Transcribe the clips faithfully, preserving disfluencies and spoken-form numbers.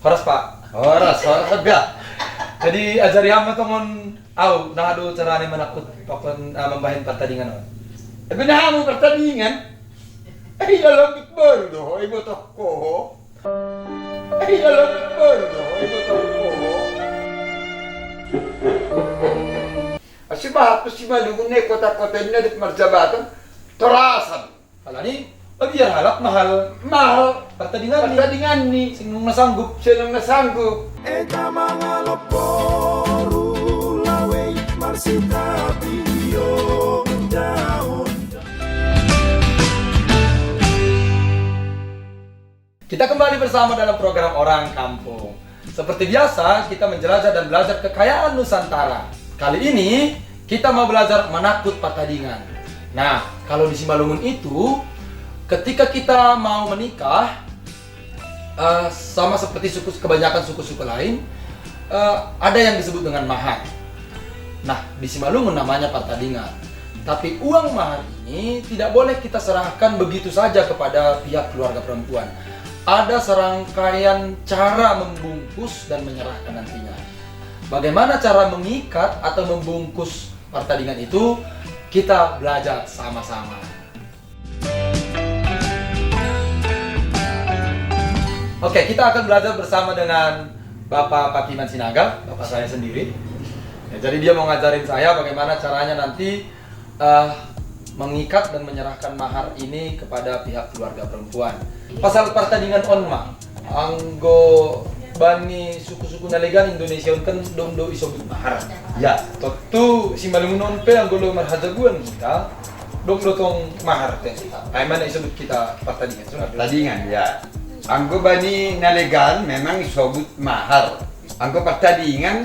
Horas, Pak. Horas, horas, Pak. Jadi ajari hamba tongon au, nah, adu carane manakut pakon, ah, mambahen partadingan on. Ebe, nah, hamu partadingan? Eh, iya, lambik baru doh, eh, botoh ko. Eh, iya, lambik baru doh, eh, botoh ko. Asi bahat tu si Malungun ne kota-kota ini adat marjabatan, torasan. Alani, oh, biar halak mahal. Mahal. Partadingan ni. Partadingan ni. Sing nunga sanggup. Sing nunga sanggup. Eta mangalo poru lawei marsitapi yo daun. Kita kembali bersama dalam program Orang Kampung. Seperti biasa, kita menjelajah dan belajar kekayaan Nusantara. Kali ini, kita mau belajar manakut partadingan. Nah, kalau di Simalungun itu, ketika kita mau menikah, eh, sama seperti suku, kebanyakan suku-suku lain, eh, ada yang disebut dengan mahar. Nah, di Simalungun namanya partadingan. Tapi uang mahar ini tidak boleh kita serahkan begitu saja kepada pihak keluarga perempuan. Ada serangkaian cara membungkus dan menyerahkan nantinya. Bagaimana cara mengikat atau membungkus partadingan itu? Kita belajar sama-sama. Oke, kita akan belajar bersama dengan Bapak Patiman Sinaga, bapak saya sendiri. Ya, jadi dia mau ngajarin saya bagaimana caranya nanti, eh, mengikat dan menyerahkan mahar ini kepada pihak keluarga perempuan. Pasal partadingan on ma, anggo bani suku-suku na legan Indonesia on kan dong do isobut mahar. Ya. Tontu Simalungun on pe anggo lo marhajabuan kita, dong do tong mahar pe. Ai mana isobut kita partadingan. Partadingan, ya. Anggo bani na legan memang isobut mahar. Anggo partadingan,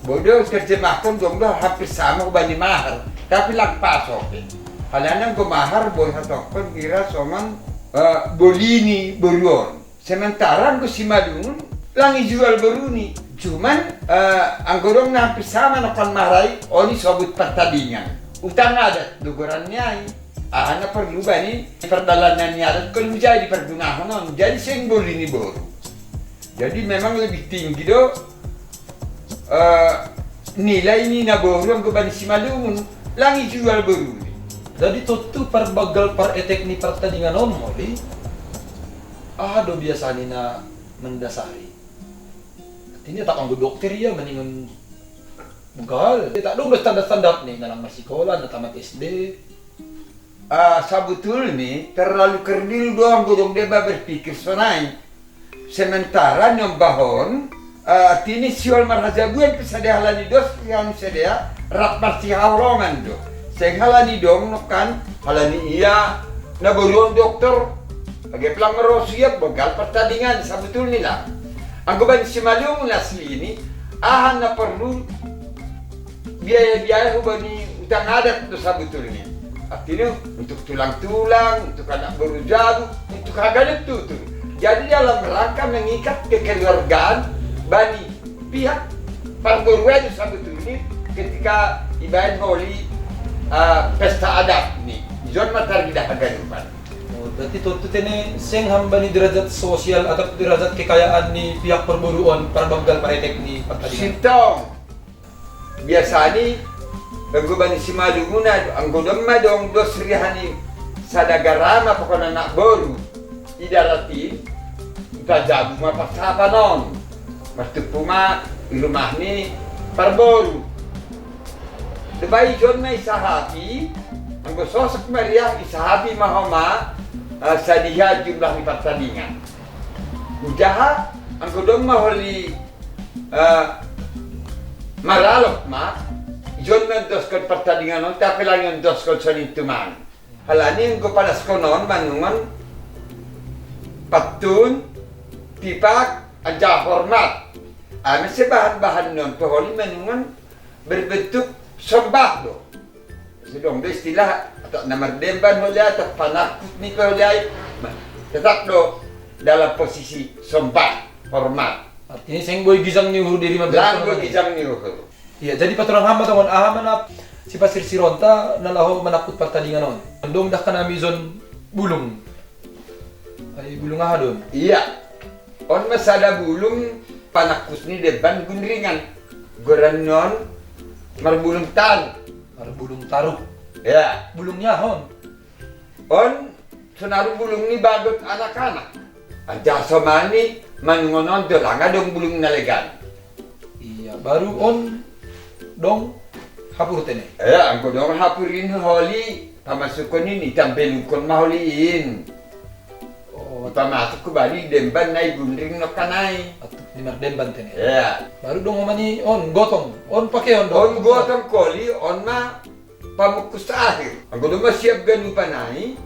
boi do terjemahkon dong do hampir sama bani mahar. Tapi lang pas oke. Halana anggo mahar boi hatongkon kira songon, eh, bolini boru on. Sementara anggo Simalungun lang ijual boruni. Cuman, eh, anggo dong na hampir sama nokkan mahar i, on isobut partadingan. Utang adat do goran ni ai. Aha na porlu bani pardalanan ni adat, kan jadi pargunahon on. Jadi seng bolini boru. Jadi memang lebih tinggi do, eh, nilai ni na boru anggo bani Simalungun. Lang ijual boruni. Jadi tontu parbanggal paretek ni partadingan on moli. Aha do biasani na mandasari? Artinya tak anggo dokter ia maningon begal. Ia tak dong do standar-standar ni, na lang marsikola, na tamat S D. Ah, sabotulni terlalu kerdil do anggo dong deba berpikir sonai. Sementara nyombahon, eh, artini siol marhajabuan pe sadea halani dos, sian sadea rap marsihaholongan do. Seng halani dong nokkan, halani ia na boru on doktor, age pelang marosu ia begal partadingan sabotulni lah. Anggo bani Simalungun aslini, aha na porlu biaya-biaya hubani utang adat do sabotulni. Artini untuk tulang-tulang, untuk anak boru jabu, untuk haganup tutu. Jadi dalam rangka mengikat kekeluargaan bani pihak parboru ai do sabotulni ketika ibaen holi, eh, pesta adat ni. Ison ma tarida haganupan. Oh, berarti tontu tene seng hambani derajat sosial atau derajat kekayaan ni pihak parboru on parbanggal paretek ni partadingan. Sintong. Biasani, anggo bani Simalungun, anggo dong ma dong dos riha ni sada garama pokon anak boru. I darat i, ipajabu ma pasapan on. Martumpu ma i rumah ni parboru. Debai ison ma isahapi, anggo sosok ma riah isahapi ma homa, eh, sadiha jumlah ni partadingan. Ujaha, anggo dong ma holi, eh, maralop ma, ison ma ondoskon partadingan on, tapi lang ondoskon sonintuman. Halani anggo padaskon on manungon pattun, tipak, anjaha hormat. Ai muse bahan-bahan ni on pe holi manungon berbentuk sombah do. Sedang do istilah atau na mardemban holi, atau panakut ni pe holi ai. Tetap do dalam posisi sombah, hormat. Artinya seng boi gijang ni uhur diri ma. Lang boi gijang ni uhur. Iya, jadi paturang hamba tongon aha ma na sipasirsironta na laho manakut partadingan on. Dong dah kan ami ison bulung. Ai bulung aha do on? Iya. On ma sada bulung panakkus ni demban Gundringan. Goran ni on Marbulung Taruk. Marbulung Taruk. Ya. Bulung ni aha on? On sonaru bulung ni bagot anak-anak. Anjaha somani manungon on do langa dong bulung na legan. Iya, baru on dong hapur tene. Ya, anggo dong hapur in holi, pamasukkon in, itambelungkon ma holi in. Oh. Pamasuk hubani demban na i Gundring nongkan ai. Atu, ni mardemban tene. Ya. Baru dong omani on gotong. On pakeon dong. On gotong koli, on ma pamukkus akhir. Anggo doma siap ganupan ai,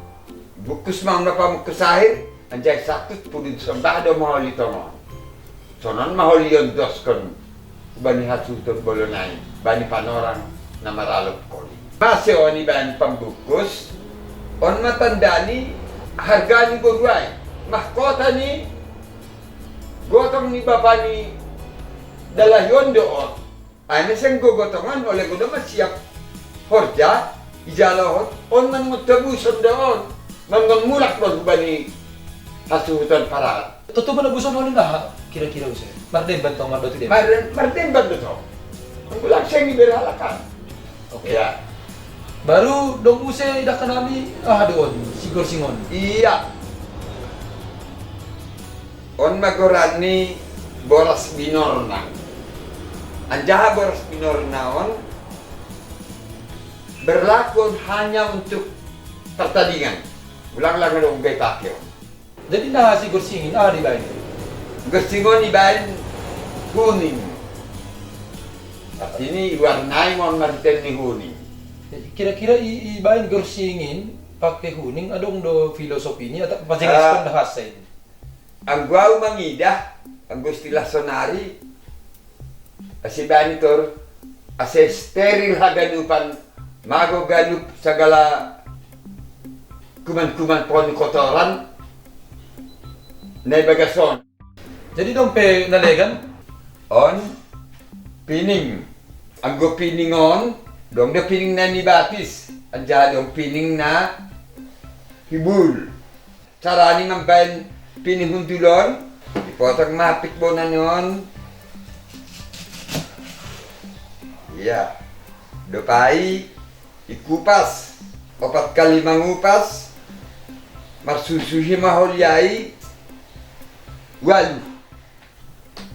bukkus ma on ma pamukkus akhir, anjaha sahat pudun sombah do ma holi tongon. Sonon ma holi iondoskon hubani hasuhuton bolon ai, bani panorang na maralop holi. Mase on ibaen pambukkus, on ma tanda ni harga ni boru ai, mahkota ni gotong ni bapa ni dalahi on do on. Ai mese anggo gotong on, olo anggo doma siap horja, ijalohon, on ma nuaeng tobuson do on, mangan mulak do on hubani hasuhuton parahat. Tontu manobuson on indaha, kira-kira use. Mardemban tong, mardoti demban. Mar-, mardemban do tong. Anggo lang seng iberhalakan. Oke. Ya. Baru dong use idahkan nami, aha do on, si gorsing on. Iya. On ma goran ni boras binorna. Anjaha boras binorna on berlaku on hanya untuk pertandingan. Ulang lang dong be pake on. Jadi na si gorsing in, aha dibaen? Gorsing on ibaen huning. Artini iwarnai ma on marhitei ni huning. Jadi kira-kira i-, ibaen gorsing in pake huning, adong do filosofi ni atau pajenges Ah. Pon do hasa in? Anggo au mangidah, anggo istilah sonari, ase bani tor, ase steril haganupan, mago ganup sagala kuman-kuman pon kotoran na i bagas on. Jadi dong pe na legan? On pining. Anggo pining on, dong do pining na nibatis, anjaha dong pining na hibul. Carani mambaen pining hundul on, dipotong ma pik bona ni on. Iya. Dope ai ikupas. Opat kali mangupas. Marsuhi-suhi ma holi ai. Ualu.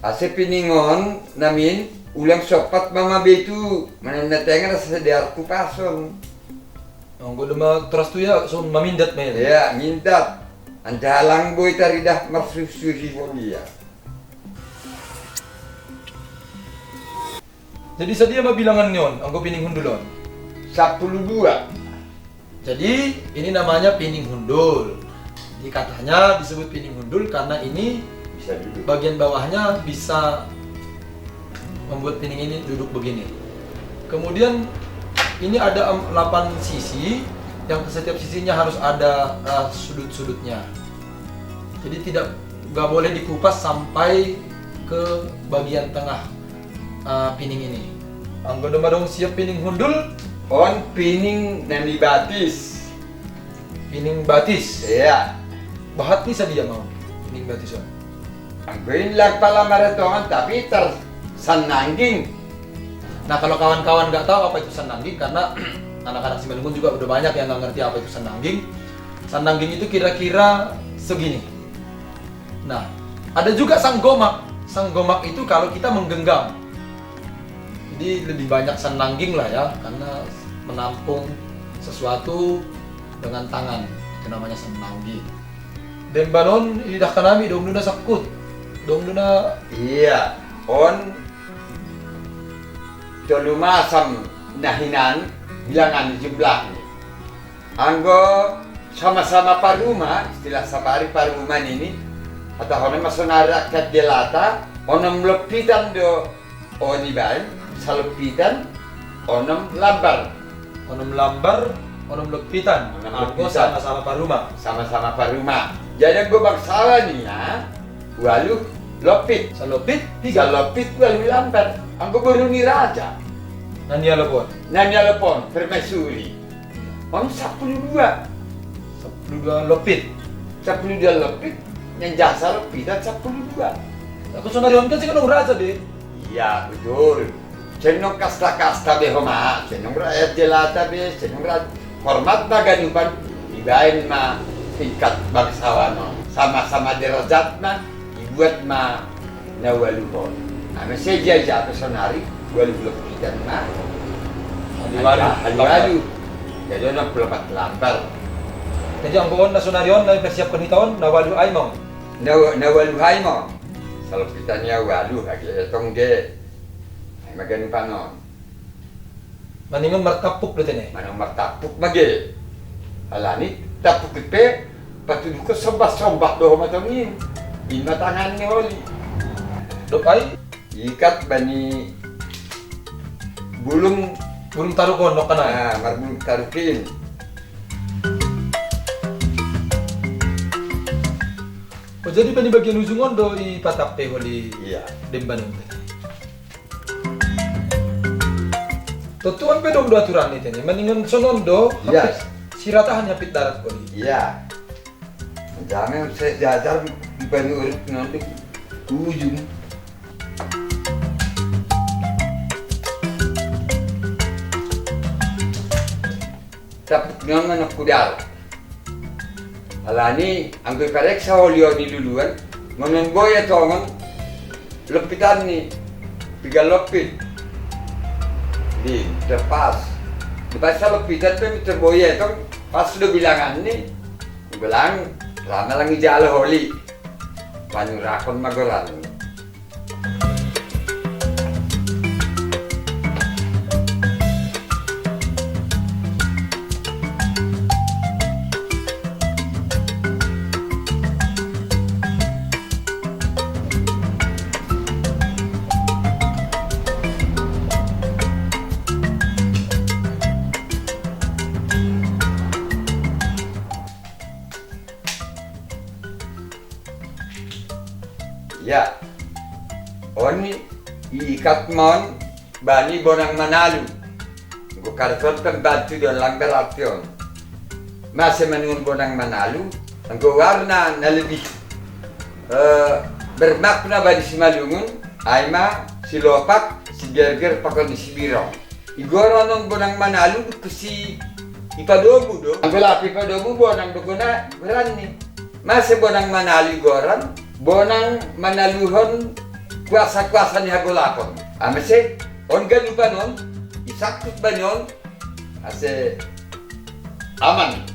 Ase pining on, namin, ulang sompat ma mabetu, manang na tengan asa dear kupason. Anggo doma toras tu ia, so mamindat ma ia. Ia, mindat. Anjaha lang boi taridah marsuhi-suhi on ia. Jadi sadia ma bilangan ni on, anggo pining hundul on? Sapuluh dua. Jadi, ini namanya pining hundul. Jadi, katanya disebut pining hundul karena ini Bisa duduk. Bagian bawahnya bisa membuat pining ini duduk begini. Kemudian, ini ada em-, delapan sisi, yang setiap sisinya harus ada, eh, sudut-sudutnya. Jadi, tidak, nggak boleh dikupas sampai ke bagian tengah, eh, pining ini. Anggo doma dong siap pining hundul. On pining na nibatis. Pining batis. Iya. Bahat ni sadia ma on pining batis on? Anggo in lang pala maratongan, tapi tarsannangging. Nah, kalau kawan-kawan nggak tahu apa itu sannangging, karena anak-anak Simalungun juga udah banyak yang nggak ngerti apa itu sannangging. Sannangging itu kira-kira segini. Nah, ada juga sanggomak. Sanggomak itu kalau kita menggenggam. Jadi lebih banyak sannangging lah ya, karena menampung sesuatu dengan tangan. Itu namanya sannangging. Demban on idah hanami, dong do na sangkut. Dong do na. Iya, on tolu macam na hinan, bilangan jumlahna. Anggo sama-sama paruma, istilah sapari paruma nini, hatahonna ma sonari rakyat jelata, onom lompitan do on ibaen, salompitan, onom lambar. Onom lambar, onom lompitan. Onom lompitan. Anggo sama-sama paruma. Sama-sama paruma. Jadi anggo bangsawan ia, ualuh lompit. Salompit, piga? Salompit ualuh lambar. Anggo boru ni raja. Na nialop on? Na nialop on, permaisuri. On sapuluh dua. Sapuluh dua lompit. Sapuluh dua lompit. Yang jasa lebih dari sepuluh dua. Aku sonari on kan sing nung raja deh. Iya, betul. Senong kasta-kasta be homa, senong rakyat jelata be, senong rakyat hormat ma ganupan, ibaen ma tingkat bangsawan, sama-sama derajat ma, dibuat ma na waluhon. Ame se jaja pe sonari, waluh lopitan ma. Di waluh. Di waluh. Jadi, orang pelapat lambar. Jadi, anggo on na sonari on, na persiapkan hita on, na waluh ai ma on. Na, na waluh ai ma on. Salopitan ia waluh, age etong ge. Ai ma ganupan on. Maningon martapuk do tene. Manang martapuk ma ge. Alani tapuk pe patuduhkon sombah-sombah do homa tong in. In ma tangan ni holi. Dope ai? Ikat bani bulung. Bulung taruk on, nokkan ai. Ah, marbulung taruk in. Oh, jadi bani bagian ujung on do i patap pe holi. Iya. Demban on tadi. Tontu on pe dong do aturan ni tene, maningon sonon do. Iya. Hapit siratahan, hapit darat koni. Iya. Jangan saya jajar di Bani Urip nanti ujung. Tapuk non manang kudar. Alani, anggo ipareksa holi on i luluan, ngonon boya tongon, lopitan ni, piga lopit. Di, terpas. Di pas lopitan pe miter boya tong, pas do bilangan ni, bilang, lama langi jalo holi. Panurahon ma goran ni. Ya. On i ikat ma on bani bonang manalu. Anggo kareton pembantu do langgar arti on. Mase maningon bonang manalu, anggo warna na lebih, eh, bermakna bani Simalungun, ai ma silopak, sigerger, pakon ni sibirong. Igoran on bonang manalu, dungkon si ipadomu do. Anggo laho ipadomu bonang do gona goran ni. Mase bonang manalu igoran, bonang manaluhon kuasa-kuasa ni hagolapon. Ame se, on ganupan on, isangkut bani on, ase aman.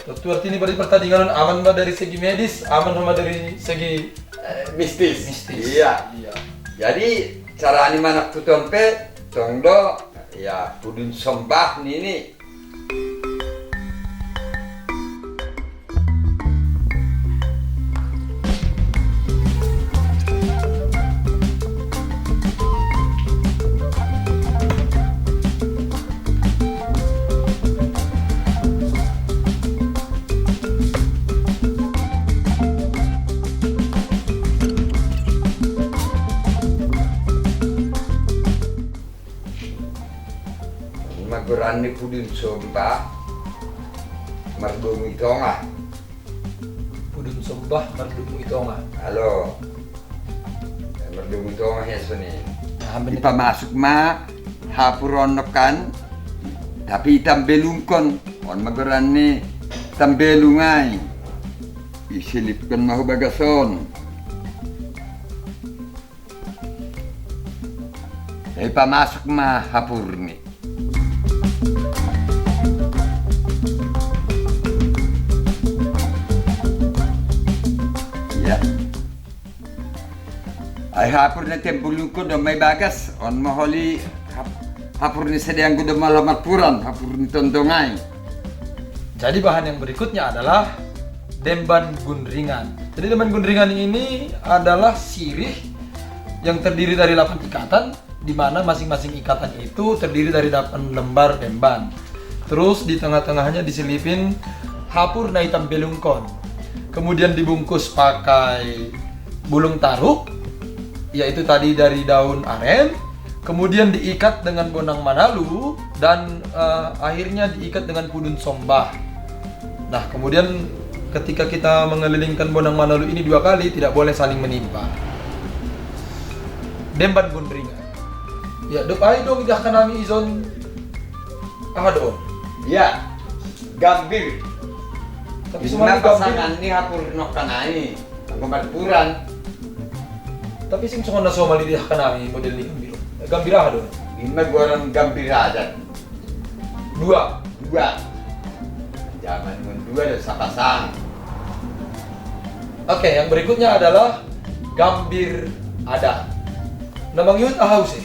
Tontu arti ni berarti pertandingan on aman ma dari segi medis, aman ma dari segi, eh, mistis. Mistis. Iya. Iya. Jadi, cara ni manakkuton pe, tong do, ya, pudun sombah ni ni. Magoran ni pudun sombah mardomu i tonga. Pudun sombah mardomu i tonga. Alo. Mardomu i tonga ya soni. Nah, bener. Ipamasuk ma hapur on nokkan, tapi itambelungkon. On magoran ni tambelung ai. Isilipkon ma hu bagas on. Ipamasuk ma hapur ni. Iya. Ai hapur ni tambelungkon do ma i bagas, on ma holi hap-, hapur ni sede anggo do molo marpuran, hapur ni tondong ai. Jadi bahan yang berikutnya adalah demban gunringan. Jadi demban gunringan ini adalah sirih yang terdiri dari delapan ikatan, di mana masing-masing ikatan itu terdiri dari delapan lembar demban. Terus di tengah-tengahnya diselipin hapur na itambelungkon. Kemudian dibungkus pakai bulung taruk, yaitu tadi dari daun aren, kemudian diikat dengan bonang manalu, dan, eh, akhirnya diikat dengan pudun sombah. Nah, kemudian Ketika kita mengelilingkan Bonang Manolu ini dua kali, tidak boleh saling menimpa. Demban Gundringan. Ya, dop ai dong idahkan nami ison aha do on. Ya, gambir. Tapi semua ini gambir. Pasangan ni hapur nokkanai. Anggo marpuran. Tapi sing songon na somal idahkan nami model ni gambir. Gambir aha do on? Ima goaran gambir adat. Dua. Dua. Zaman dua dan sapasang. Oke, yang berikutnya adalah gambir adat. Na mangihut aha use?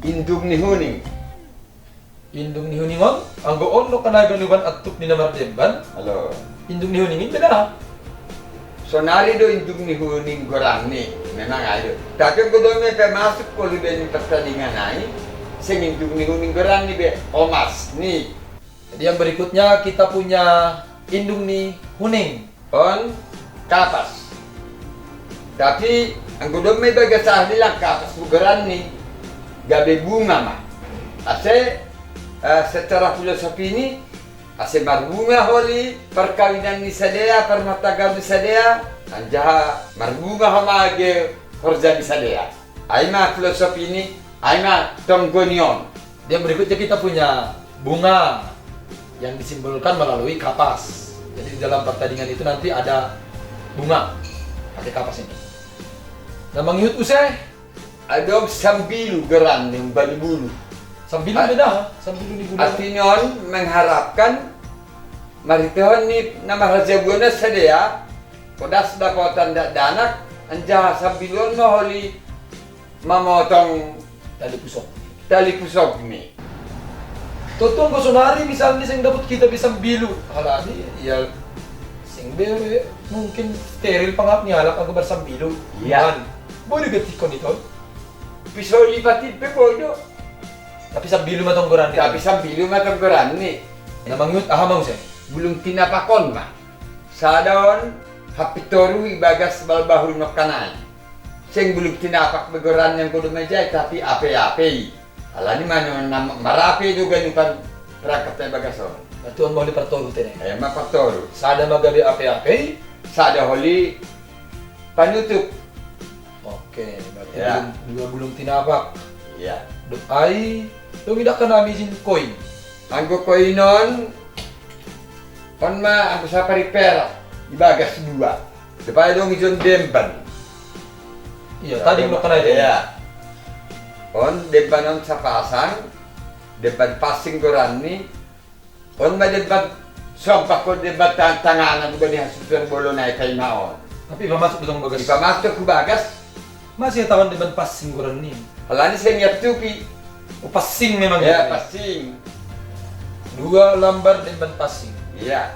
Indung ni huning. Indung ni huning on, anggo on do kan ganupan antuk ni na mardemban. Halo. Indung ni huning i pe da. Sonari do indung ni huning goranni, memang ai do. Tapi anggo dome pe masuk koli be ni pertandingan ai, seng indung ni huning goranni be, omas ni. Jadi yang berikutnya kita punya indung ni huning. On kapas. Tapi anggo dome bagas ahli lang kapas goranni, gabe bunga ma. Ase, eh, secara filosofi ni, ase marbunga holi parkawinan ni sadea, parmatanggaon ni sadea, anjaha marbunga homa ge horja ni sadea. Ai ma filosofi ni, ai ma tonggo ni on. Dia berikutnya kita punya bunga yang disimbolkan melalui kapas. Jadi di dalam pertandingan itu nanti ada bunga pakai kapas ini. Na mangihut use? Adong sambilu goran ni umbani bulu. Sambilu beda, sambilu ni bulu. Artinya on mengharapkan marhitehon ni na marhajabuana sadea, podas dapotan dakdanak, anjaha sambilu on ma holi mamotong tali pusok. Tali pusok ni. Totong go sonari misalnya sing dapat kita bisa bilu. Halani ya sing be mungkin steril pangap ni halak aku bersambilu. Iya. Boleh ganti kon itu. Pisau lipat itu bodoh. Tapi sambilu matong goran ni. Tapi sambilu matong goran ni. Na mangiut aha mau saya. Bulung tinapakon ma. Sadaon hapitoru ibagas balbahul nokkanai. Seng bulung tinapak be goran yang kudu mejai tapi ape-ape i. Alani mano na marape do ganupan perangkat na bagas on. Berarti on moli partoru tene. Eh ma partoru. Sada ma gabe ape-ape i. Sada holi panutup. Oke, berarti ya. Belum dua bulung tinapak. Iya. Dok ai, dong idak kan ami jin koin. Anggo koin on on ma anggo sapari perak ibagas dua. Dipaya dong ijon demban. Iya, tadi lo kena itu. Iya. On demban on sapasang, demban passing goranni. On ma demban sompak on demban tangan tanganan dibanding hasutuan bolon ai paima on. Tapi ipamasuk dong bagas. Ipamasuk ku bagas. Masih tahuan demban passing goranni. Alani saya niat tupi. Oh, passing memang. Ya, passing. Dua lambar demban passing. Iya.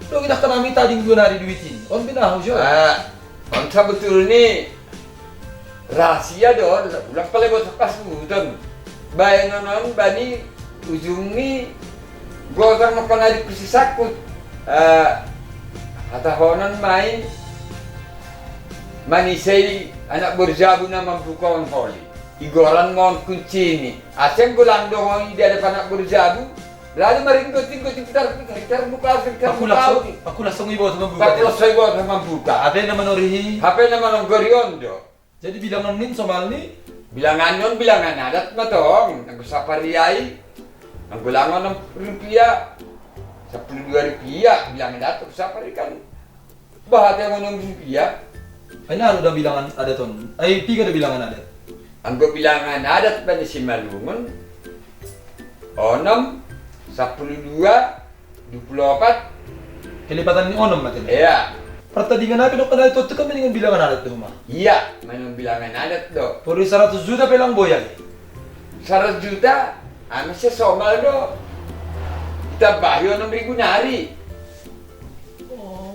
Dong idah kanami tading dua nari duit ini. On binahu jo. Ah, on sabetulni rahasia do, ulang pale bot pas buton. Baenon on bani ujung ni gotang ma panadi kusi sakut. Ah, hatahonon mai manisei anak borjabu na mambuka on holi. Igoran ma on kuncini. Aseng golang dohon i di adapan anak borjabu. Lalu maringgot-inggot i putar-putar, putar buka, putar buka. Pakulah songi bot mambuka. Pakulah songi bot mambuka. Hape na manorihi. Hape na manonggori on do. Jadi bilangan nin somal ni. Bilangan on bilangan adat ma tong. Anggo sapariai. Anggo langon rupiah. Sapuluh dua rupiah bilangan adat sapari kan. Bah, ate ngono rupiah. Ai na do bilangan adat on. Ai piga do bilangan adat. Anggo bilangan adat bani Simalungun. Onom, sapuluh dua, dua puluh opat. Kelipatan ni onom mate. Iya. Pertandingan api dok kada itu kan dengan bilangan adat tu mah. Iya, main bilangan adat do. Puri seratus juta pelang boyai. Seratus juta, anu sih somal do. Kita bahi onom ribu nari.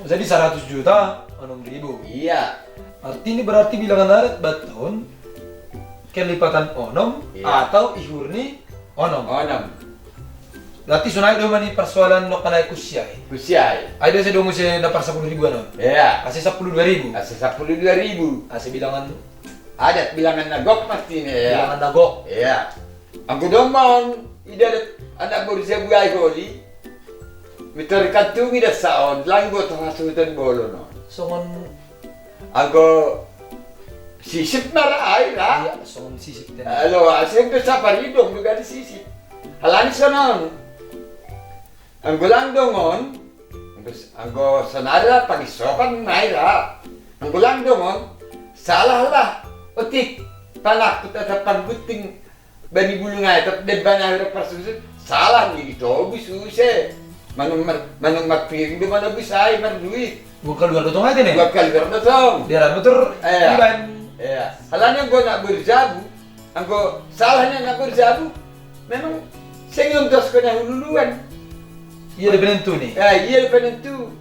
Jadi seratus juta onom ribu. Iya. Arti ini berarti bilangan adat baton kelipatan onom iya. Atau ihurni onom. Onom. Berarti sunai do mani persoalan no kanai kusiai. Kusiai. Ada saya dong saya dapat sepuluh ribu anon. Iya. Kasih sepuluh dua ribu. Kasih sepuluh dua ribu. Kasih bilangan adat bilangan nagok pasti ini ya. Bilangan nagok. Iya. Anggo domon ida adat anak baru saya buai holi. Mitari kantungi da saon, lang go to hasutan bolo no. Songon anggo sisip marai ra. Iya, songon sisip ten. Alo, asing tu sapari dong juga di sisip. Halani sonon. Anggo lang dongon, anggo, anggo sonari ra pangisopan nai ra. Anggo lang dongon, salah lah. Otik, panakut atau pangguting bani bulung ae, tapi deba na hira parsusun, salah ni ditobu suse. Manung mar-, manung marpiring do manobu sai marduit. Dua kali dua dotong aja nih. Dua kali dua dotong. Dia rambut ter Iya. Iban. Iya. Halanya gua nak berjabu, anggo salahnya nak berjabu, memang senyum dos kena hululuan. Iya, dia penentu nih. Ya, iya, dia penentu.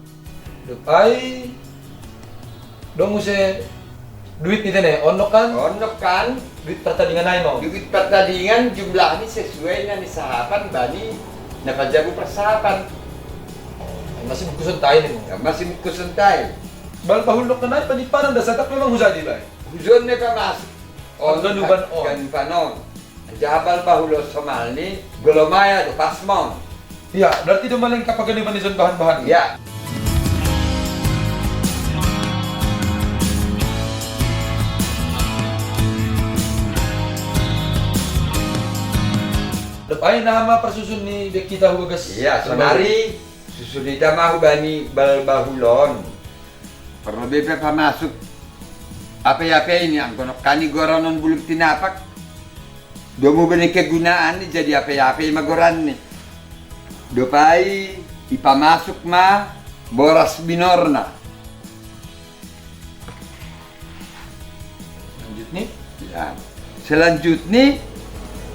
Dopai dong use duit ni tene, onok kan? Onok kan? Duit pertandingan aja mau. Duit pertandingan jumlahnya sesuai na nisahapan bani na pajabu persahapan. Masih buku sentai nih mau. Ya, masih buku sentai. Bal pahulok kenai panipanan da satak memang hujadi bai. Hujon ne pamasuk. On ganupan on. Ganupan on. Jabal bahulo somalni golomaya do pasmon. Iya, berarti do malengkap akan iban ison bahan-bahan. Iya. Dopai nama persusun ni bek kita hubagas. Iya, sonari susun ita ma hubani bal bahulon. Perlu be pe pamasuk. Ape-ape ini angkonok kani goranon bulung tinapak. Domu bene kegunaan ni jadi ape-ape ima goran ni. Dopai ipamasuk ma boras binorna. Lanjut ni. Ya. Selanjutnya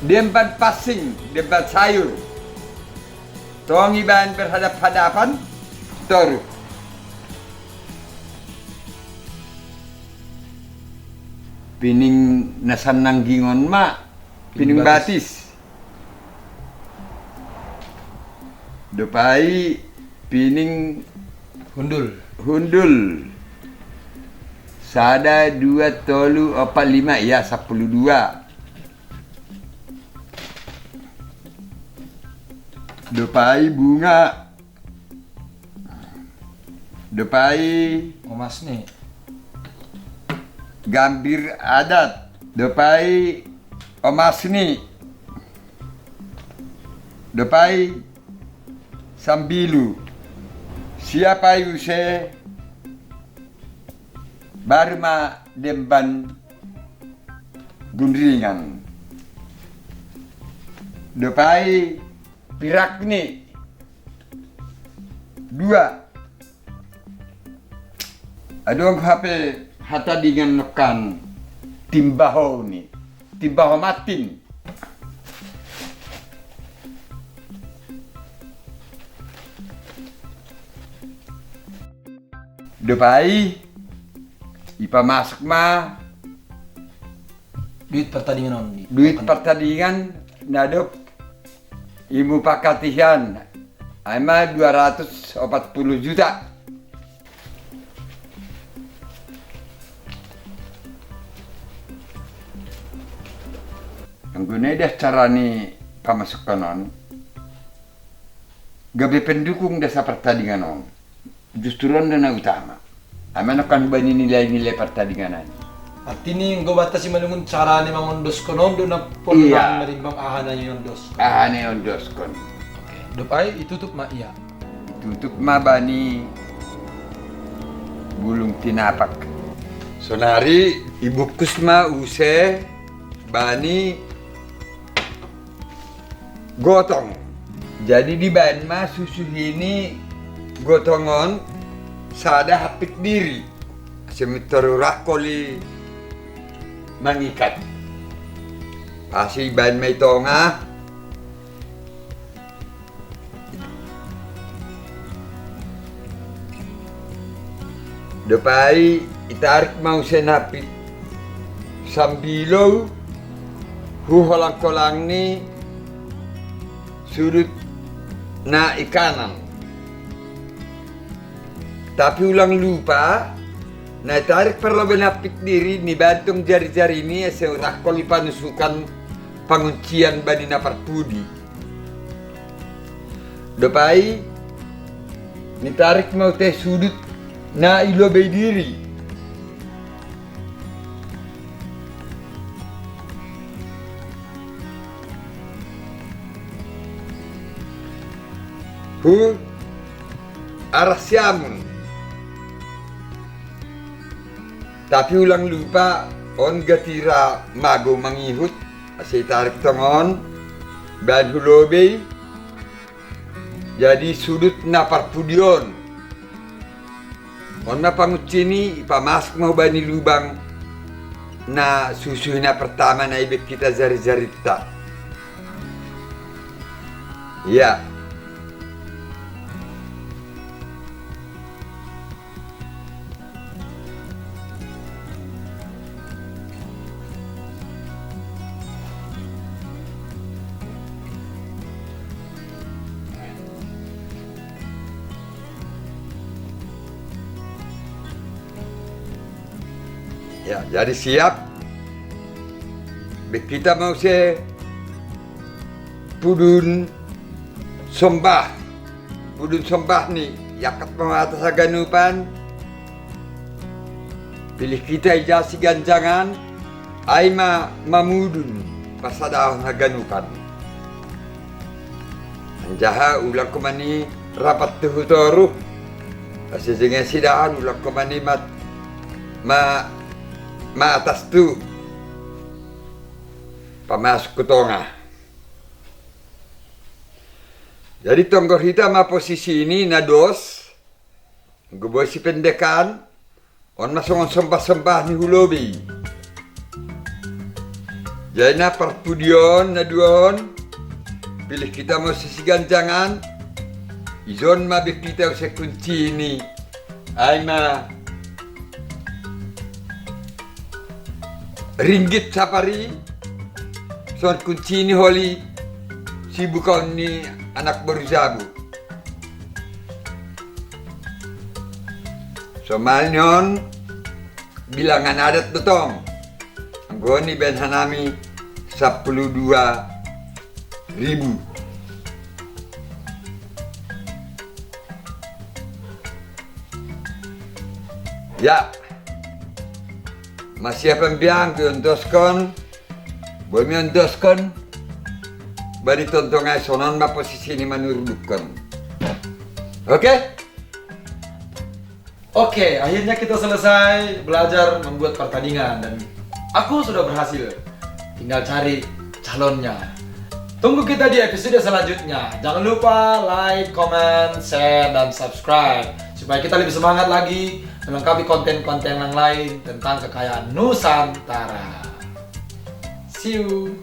demban passing, demban sayur. Tong iban berhadap-hadapan, toru. Pining na sannanggingon ma, pining batis. Dopai pining hundul. Hundul. Sada, dua, tolu, opat, lima, ya, sapuluh dua. Dopai bunga. Dopai omas ni. Gambir adat. Dopai omas ni. Dopai sambilu. Siapai use baru ma demban gundringan. Dopai pirak ni. Dua. Adong hape hata dingan nokan timbaho ni. Timbaho matin. Dopai ipamasuk ma duit pertandingan on. Duit pertandingan na dob imupakatihan ai ma dua ratus opat puluh juta. Anggo na ida cara ni pamasukon on gabe pendukung da sa pertandingan on. Justru on do na utama. Ai ma nokan hubani nilai-nilai pertandingan an. Artini enggo batas i malungun cara ni mangondoskon on do na porlu. Iya. Nang marimbang aha na iondos. Aha na iondoskon. Oke. Dopai itutup ma ia. Itutup ma bani bulung tinapak. Sonari ibungkus ma use bani gotong. Jadi dibaen ma susuhi ni gotong on sada hapit diri. Ase mittoru rakkoli mangikat. Pasi ibaen ma i tonga. Dopai itarik ma use napi sambilou hu holang-holang ni sudut na i kanan. Tapi ulang lupa, na itarik parlobei napi diri ni bantong jari-jari ni ase rakkol i panusukan panguncian bani na parpudi. Dopai Nitarik mau te sudut na i lobei diri. Hu arah siamun. Tapi ulang lupa, on gatira mago mangihut, ase itarik tongon, baen hu lobei, jadi sudut na parpudion. On ma panguncini, ipamasuk ma hubani lubang na susuhi na pertama na ibek kita jari-jarita. Iya. Ya, jadi siap. Be kita mau se pudun sombah. Pudun sombah ni, yakat ma atas haganupan. Pilih kita ija siganjangan, ai ma mamudun pasadahon haganupan. Anjaha ulang komani rapat tuhu toru. Ase jengen sidahan ulang komani mat ma ma atas tu. Pamasuk ku tonga. Jadi tonggor hita ma posisi ini na dos. Gobo sipendekan. On ma songon sombah-sombah ni hu lobei. Jadi na parpudion na duon. Pilih kita mau sisiganjangan. Ijon ma be kita use kuncini. Ai ma ringgit sapari, songon kuncini holi sibukaon ni anak boru jabu. Somalni on bilangan adat do tong. Anggo on ibaen hanami sampulu dua ribu. Ya. Masiap ambiang diondoskon. Boi miondoskon. Bani tontong ai sonon ma posisi ni manurdukkon. Oke? Oke, akhirnya kita selesai belajar membuat pertandingan dan aku sudah berhasil. Tinggal cari calonnya. Tunggu kita di episode selanjutnya. Jangan lupa like, comment, share, dan subscribe supaya kita lebih semangat lagi melengkapi konten-konten yang lain tentang kekayaan Nusantara. See you.